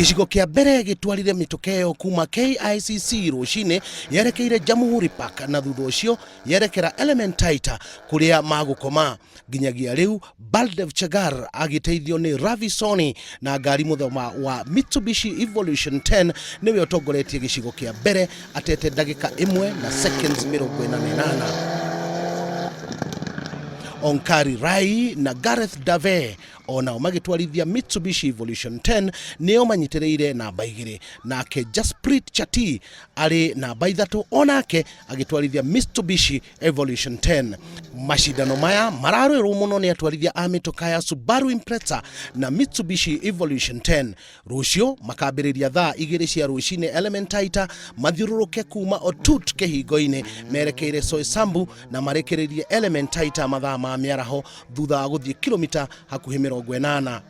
Gĩcigo kĩa mbere gĩtwarire mĩtũka ĩyo kuma KICC rũcinĩ yerekeire Jamhuri Park na thutha ũcio yerekera Elementaita kũrĩa magũkoma. Nginyagia rĩu Baldev Chagar agĩteithio nĩ Ravi Soni na ngari mũthemba wa Mitsubishi Evolution 10 nĩwe ũtongoretie gĩcigo kĩa mbere atete ndagĩka ĩmwe na seconds 48. Onkari Rai na Gareth Dave o nao magĩtwarithia Mitsubishi Evolution 10 nĩo manyitĩrĩire namba igĩrĩ, nake Jasprit Chati arĩ namba ithatũ o nake agĩtwarithia Mitsubishi Evolution 10. Macindano maya mararũĩrwo mũno nĩ atwarithia a mĩtoka ya Subaru Impreza na Mitsubishi Evolution 10. Rũciũ makambĩrĩria thaa igĩrĩ cia rũcinĩ Elementaita mathiũrũrũke kuma Otut kĩhingo-inĩ merekeire Soysambu na marĩkĩrĩrie Elementaita mathaa ma mĩaraho thutha wa gũthiĩ kilomita hakuhĩ 80.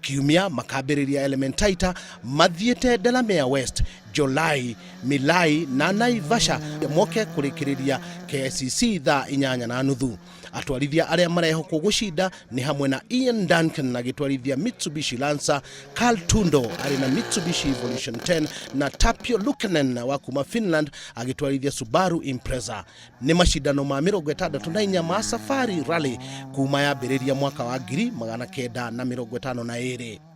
Kiumia makambĩrĩria Elementaita mathiĩte Delamere West, Jolai, Milai na Naivasha moke kũrĩkĩrĩria KICC thaa inyanya na nuthu. Atwarithia arĩa marehokwo gũcinda nĩ hamwe na Ian Duncan agĩtwarithia Mitsubishi Lancer, Carl Tundo arĩ na Mitsubishi Evolution 10 na Tapio Luukkanen wa kuma Finland agĩtwarithia Subaru Impreza. Nĩ macindano ma 64 ma Safari Rally kuma yambĩrĩria mwaka wa 1952.